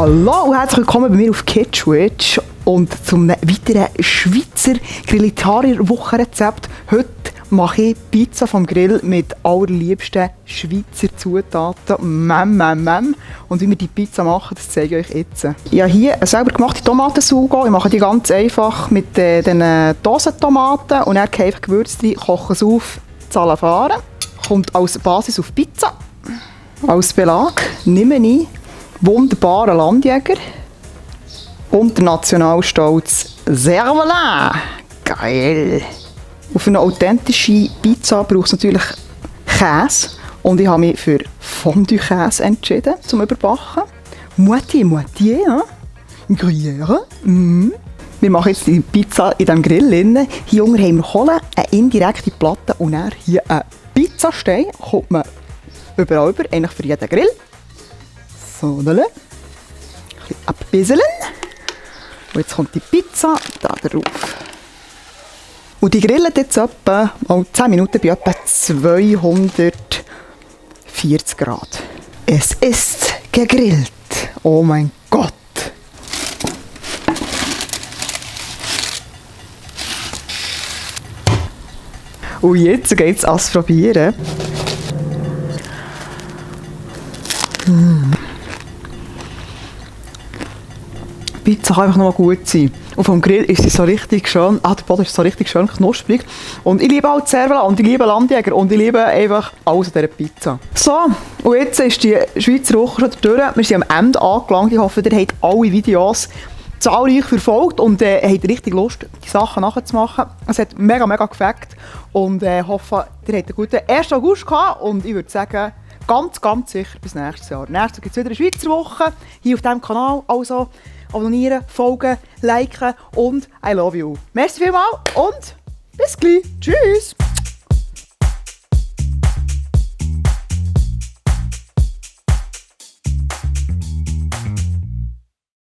Hallo und herzlich willkommen bei mir auf Kitschwitch und zum weiteren Schweizer Grillitarier-Wochenrezept. Heute mache ich Pizza vom Grill mit allerliebsten Schweizer Zutaten. Und wie wir die Pizza machen, das zeige ich euch jetzt. Ich habe hier eine selber gemachte Tomatensugo. Ich mache die ganz einfach mit den Dosentomaten und dann einfach Gewürze rein, koche es auf, Salafare. Kommt als Basis auf Pizza. Als Belag nehme ich wunderbaren Landjäger und der Nationalstolz Cervelat. Geil! Auf eine authentische Pizza braucht es natürlich Käse. Und ich habe mich für Fondue-Käse entschieden, zum Überbacken. Moitié, hein? Gruyère. Wir machen jetzt die Pizza in diesem Grill. Hier unten haben wir Kohle, eine indirekte Platte und dann hier einen Pizzastein. Kommt man überall über, eigentlich für jeden Grill. So, ein bisschen. Und jetzt kommt die Pizza da drauf. Und die grillen jetzt etwa 10 Minuten bei etwa 240 Grad. Es ist gegrillt. Oh mein Gott. Und jetzt geht es ans Probieren. Die Pizza kann einfach noch mal gut sein. Und vom Grill ist sie so richtig schön, der Boden ist so richtig schön knusprig. Und ich liebe auch Cervelat und ich liebe Landjäger und ich liebe einfach alles an dieser Pizza. So, und jetzt ist die Schweizer Woche schon durch. Wir sind am Ende angelangt. Ich hoffe, ihr habt alle Videos zahlreich verfolgt und habt richtig Lust, die Sachen nachzumachen. Es hat mega gefällt und ich hoffe, ihr habt einen guten 1. August gehabt und ich würde sagen, ganz sicher bis nächstes Jahr. Nächstes Jahr gibt es wieder eine Schweizer Woche hier auf diesem Kanal. Also abonnieren, folgen, liken und I love you. Merci vielmals und bis gleich. Tschüss.